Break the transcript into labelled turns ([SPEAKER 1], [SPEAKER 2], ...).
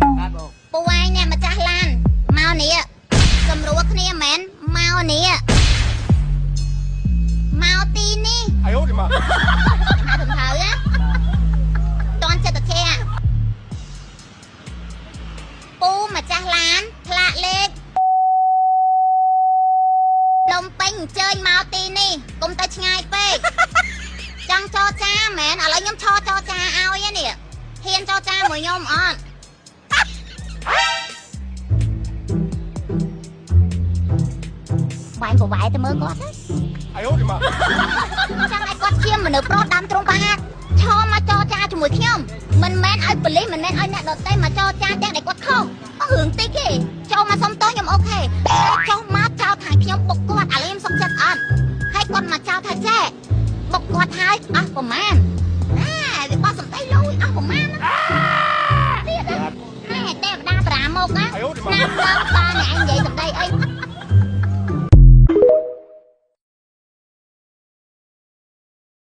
[SPEAKER 1] បាទបង
[SPEAKER 2] ពូឯងអ្នកម្ចាស់ឡានមកនេះសម្រួលគ្នាមែនមកនេះមកទីនេះ
[SPEAKER 3] 哎呦我的妈！
[SPEAKER 2] ណាត្រឹមត្រូវណាតន់ចិត្តធាពូម្ចាស់ឡានផ្លាកលេខនំពេញអញ្ជើញមកទីនេះកុំទៅឆ្ងាយពេកចង់ចរចាមែនឥឡូវខ្ញុំឈរចរចាឲ្យនេះហ៊ានចរចាមួយខ្ញុំអត់ វាយក៏វាយទៅមើលគាត់ណា
[SPEAKER 3] 哎呦我的妈！
[SPEAKER 2] ចង់ឲ្យគាត់ជាមនុស្សប្រុសដាំទ្រង់ប្រហារឈរមកចរចាជាមួយខ្ញុំមិនមែនឲ្យប៉ូលីសមិនមែនឲ្យអ្នកដទៃមកចរចាទាំងដែលគាត់ខុសអស់រឿងតិចទេចូលមកសុំទោសខ្ញុំ OK តែចុះមកចោទថាខ្ញុំបុកគាត់ឥឡូវខ្ញុំសុំចិត្តអត់ហើយគាត់មកចោទថាចេះបុកគាត់ហើយអស់ប្រមាណអាវាបោះសំដីលុយអស់ប្រមាណណាទៀតណាទេវតាប្រាមកណា
[SPEAKER 3] 哎呦我的
[SPEAKER 2] ណា
[SPEAKER 3] 妈！
[SPEAKER 2] មកបើអ្នកឯងនិយាយសំដីអី